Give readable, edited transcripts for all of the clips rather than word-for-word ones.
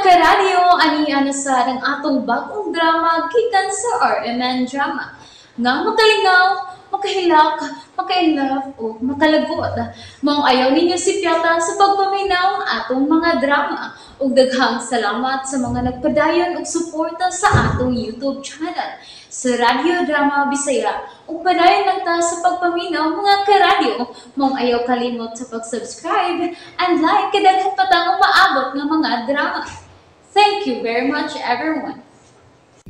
Karadyo, ani na sa ang atong bagong drama gikan sa RMN Drama. Nga makalingaw, makahilak, makainlove o makalagot. Maong ayaw ninyo sipyata sa pagpaminaw ang atong mga drama. Ug daghang salamat sa mga nagpadayon og suporta sa atong YouTube channel sa Radyo Drama Bisaya. Ug padayon lang ta sa pagpaminaw, mga karadyo. Maong ayaw kalimot sa pag-subscribe and like kay daghan pa tang umaabot nga mga drama. Thank you very much, everyone.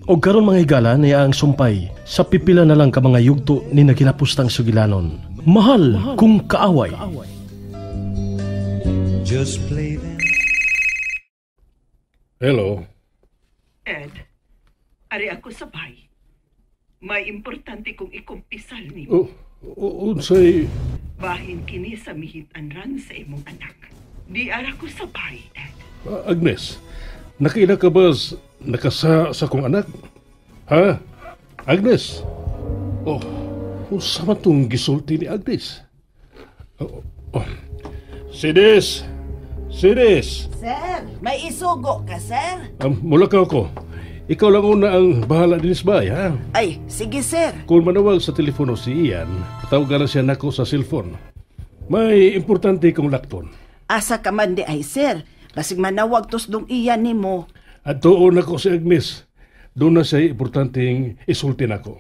Og karon, mga higala, niya ang sumpay sa pipila na lang ka mga yugto ni naginapustang sugilanon. Mahal Kung Kaaway. Just play them. Hello. Ed, ari ako sa bay. May importante kong ikumpisal nimo. Oh, unsay? Bahin kini sa mi-hit and run sa imong anak. Di ara ko sa bay, Ed. Agnes, nakaila ka ba nakasa sa kong anak? Ha? Agnes? Oh, unsa man tong gisulti ni Agnes? Oh. Sides! Sides! Sir, may isugo ka, sir? Mula ka ako. Ikaw lang una ang bahala dinis bay, ha? Ay, sige, sir. Kung manawag sa telepono si Ian, tawagan na siya nako sa cellphone. May importante kong lakton. Asa ka man di ay, sir? Basig manawag tos dong Ian nimo. At doon ako si Agnes. Doon na siya importanteng isulti nako.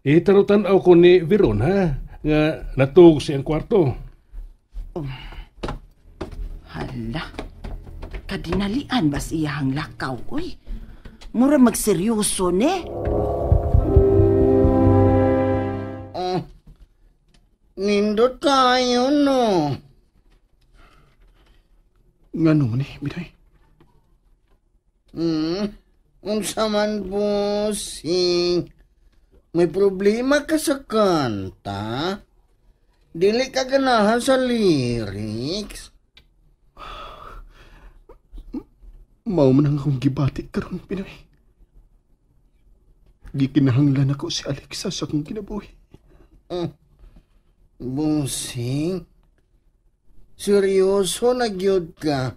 Itaro-tanaw ko ni Veron, ha? Nga natug siyang kwarto. Hala, kadinalian bas iyahang lakaw, uy. Mura magseryoso, ne? Oh, nindot kayo, no? Ngano man ni, Biday? Unsa man, bossing? May problema ka sa kanta? Dili ka ganahan sa lyrics? Mao man ang akong gibati karon, Pinoy. Gikinahanglan ako si Alexa sa akong kinabuhi. Bossing, seryoso na gyud ka.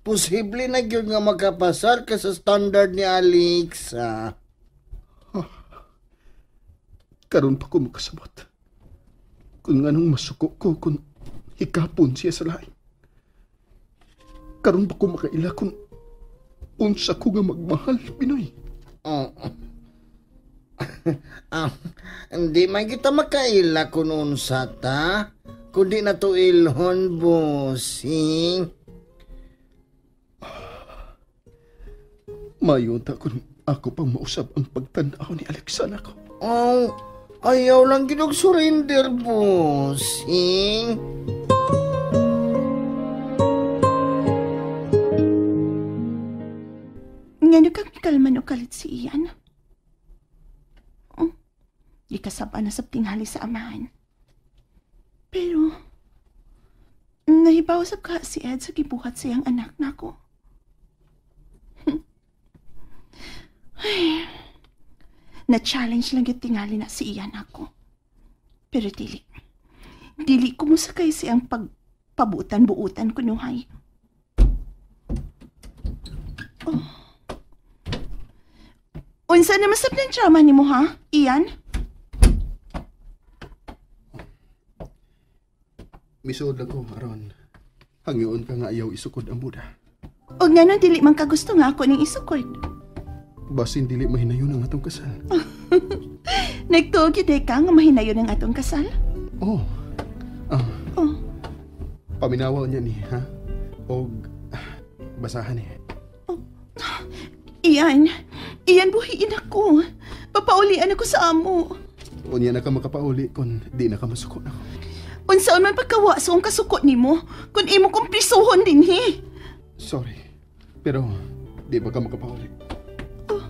Posible na gyud nga makapasar ka sa standard ni Alexa. Karon pa ko makasabot kung anong masuko ko kung hikapon siya sa lain. Karon pa ko makaila kung unsa ko nga magmahal, Pinoy. Oh. Ah, hindi man kita makaila kung unsa ta. Kundi na to ilhon, bossing. Mayo ta kung ako pang mausab ang pagtan-aw ni Alexa nako. Oh, ayaw lang ginog surrender, bossing. Ngano kang kalman o kalit si Ian? Oh, di kasaba na sa tinghali sa amahan. Pero, nahibaw sab ka si Ed sa gibuhat sa iyang anak nako. Ay, na-challenge lang yung tingali na si Ian ako. Pero dili. Dili ko mo sakay siyang pagpabutan-buutan kunuhay. Oh. Unsa na masab ng drama nimo, ha, Ian? Misuod lang ko, aron. Hangyoon ka nga ayaw isukod ang Buda. Og ngano dili man ka gusto nga ako ning isukod? Basin dili mahinayon ang atong kasal. Nagtuo gyud ka nga mahinayon ang atong kasal? Oh. Oh. Paminawa niya ni, ha? Og basahan ni. Oh. Ian, Ian, buhiin ako. Papaulian ako sa amo. Unya na ka makapauli kung di na ka masuko nako. Unsaon man pagkawa sa akong kasuko nimo kung imo kong prisuhon dinhi. Sorry, pero di ba ka makapauli? Oh.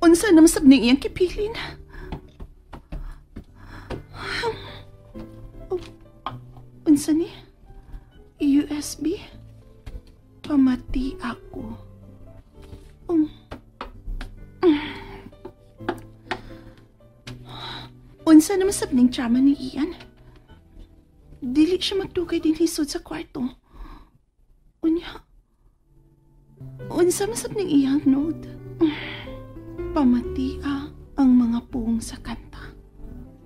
Unsa naman sab ning iyang kipilin? Oh. Unsa ni? USB? Pamati ako. Unsa naman sab ning drama ni Ian? Dili siya magdugay din hisod sa kwarto. Unya, unsa masab ning iyang note? Pamatia ang mga puong sa kanta.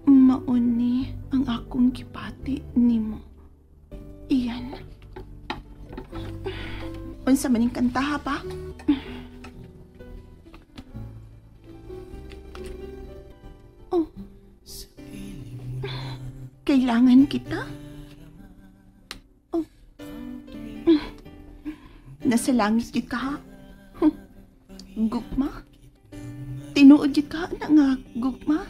Mauni ang akong gibati nimo. Iyan. Unsa man ning kanta ha pa? Oh. Kailangan kita? Oh. Nasa langit gyud ka ha? Gugma? Tinuod gyud ka na nga gugma?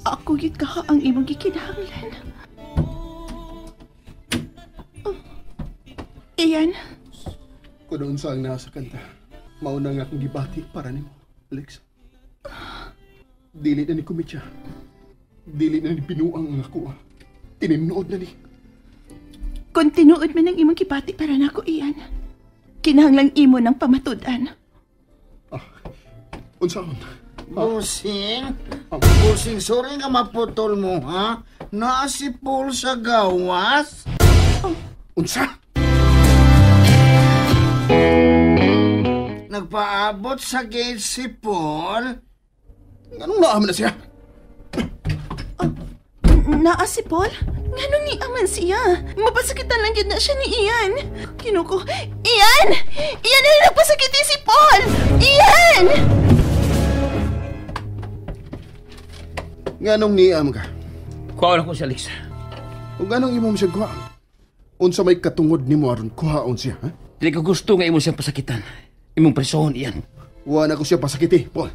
Ako gyud ka ang imong gikinahanglan. Iyan. Kung unsa ang nasa kanta, mauna nga akong gibati para nimo, Alex. Dili na ni kumitya. Dili na ni binuang ang ako. Tinuod na ni. Kung tinuod man ang imong gibati para nako, Iyan, kinahanglang imo ng pamatud-an. Unsaon? Busing? Busing, sorry nga maputol mo, ha? Naa si Paul sa gawas? Oh. Unsa? Nagpaabot sa gate si Paul? Anong naaman na siya? Oh, naa si Paul? Nganong niaman siya? Mapasakitan lang yun na siya ni Ian. Kinuko, Ian! Ian ay nagpasakiti si Paul! Ian! Nganong niam ka? Kuha na ko si Alexa. O nganong imo siya kuha? Unsa may katungod nimo aron kuhaon siya, ha? Dili ko gusto nga imo siyang pasakitan. Imong presohon, Ian. Wa na ko siya pasakiti, Paul.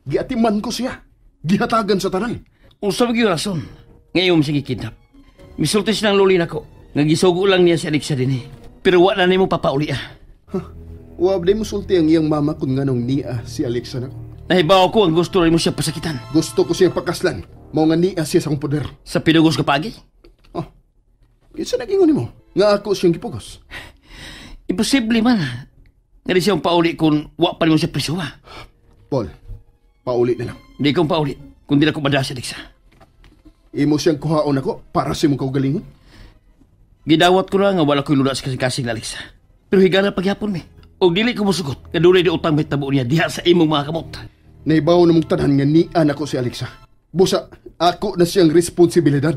Giatiman ko siya. Gihatagan sa tanan. Unsa man gyud rason nga imo siya gikidnap? Misulti siya ng luli nako. Nga gisugo lang niya si Alexa dinhi. Pero wa na nimo papauli, ah. Huh? Wa ba mo sulti ang iyang mama kung nganong niya si Alexa nako? Nahibaw ko ang gusto rin mo siya pasakitan. Gusto ko siya pakaslan. Mao nga niya siya sa akong poder. Sa pinugos ka paagi? Oh. Kinsa nagingon nimo? Nga ako siyang gipugos. Imposible man. Nga di siyang pauli kung wa pa nimo siya priso, ha? Paul, pauli na lang. Hindi kong pauli, kundi na ko madala si Alexa. Imo siyang kuhaon ako para sa imong kaugalingon? Gidawat ko na nga wala ko'y lula sa kasing-kasing na Alexa. Pero higala pagyapon mi. Og dili ko musugot, kadulay di utang may tabo niya diha sa imong mga kamot. Naibaw na mong tanan nga nian ako si Alexa. Busa, ako na siyang responsibilidad.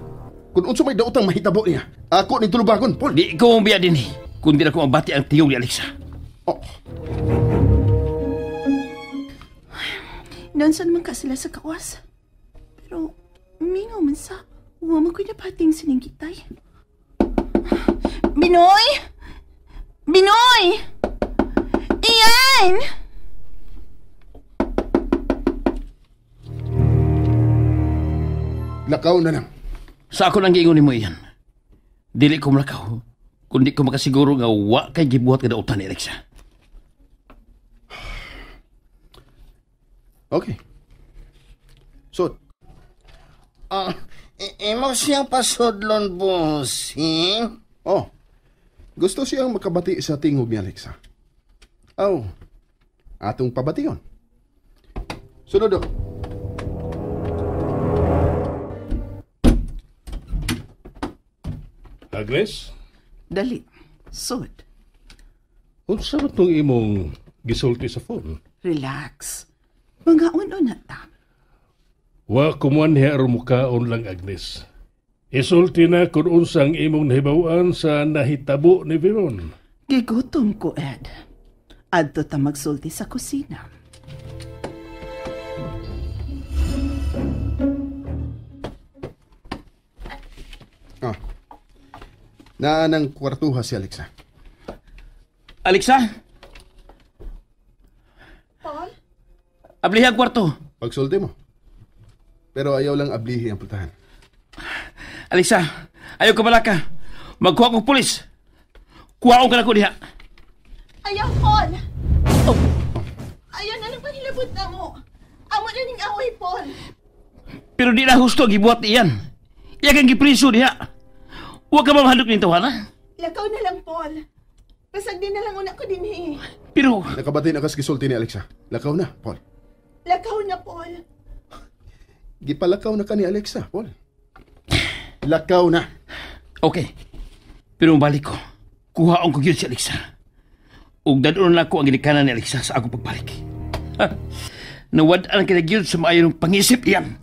Kung unsa may daotang mahitabo niya, ako ni tulubagon, Paul. Di ko mabiya din eh, kundi na ko mabati ang tiyong ni Alexa. Oh. Nonsan man ka sila sa kawas. Pero, mingaw man sa, huwag mo ko'y napating siningkitay. Binoy! Binoy! Ian! Lakaw na lang. Sa ako nang giingon nimo, Ian. Dili ko malakaw, kundi ko makasiguro nga wa kay gibuhat nga dautan ni Alexa. Okay. So, imo siyang pasudlon, bossing. Oh, gusto siyang makabati sa tingog ni Alexa. Oh, atong pabation. Sunod. Agnes? Dali. Sud. Unsa man tong imong gisulti sa phone? Relax. Mga un-una ta. Wa kumuanhi aron mukaon lang, Agnes. Isulti na kung unsang imong nahibaw-an sa nahitabo ni Veron. Gigutom ko, Ed. Adto ta magsulti sa kusina. Ah. Naa ng kwartuha si Alexa. Alexa? Paul? Ablihi ang kwarto. Pagsulti mo. Pero ayaw lang ablihi ang pultahan. Alexa, ayaw ka balaka. Magkuha kong pulis. Kuha ka na ko diha. Ayaw, Paul! Oh. Ayaw na lang panghilabot na mo. Amo na ning away, Paul. Pero di na husto gibuhat iyan. Iya kang gipriso diha. Huwag ka mamahadok nito, ha? Lakaw na lang, Paul. Pasagdi na lang una ko dinhi. Pero Nakabati na kas gisulti ni Alexa. Lakaw na, Paul. Lakaw na, Paul. Gipalakaw na ka ni Alexa, Paul. Lakaw na. Okay. Pero balik ko. Kuhaon ko gyud si Alexa. Ug dadon na ko ang ginikanan ni Alexa sa akong pagbalik. Ha. Nawad-an kita gyud sa maayong pangisip iyan.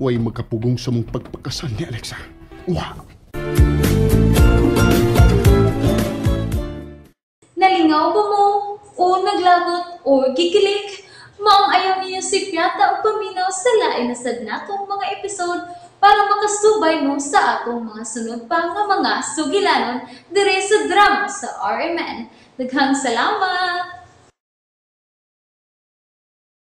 Way makapugong sa mong pagpakasal ni Alexa. Wa. Nalingaw ba mo? O naglagot o gikilig? Maong ayaw niyo si Piata o paminaw sa lain na sad natong mga episode para makasubay mo sa atong mga sunod pa nga mga sugilanon dire sa drama sa RMN. Daghang salamat!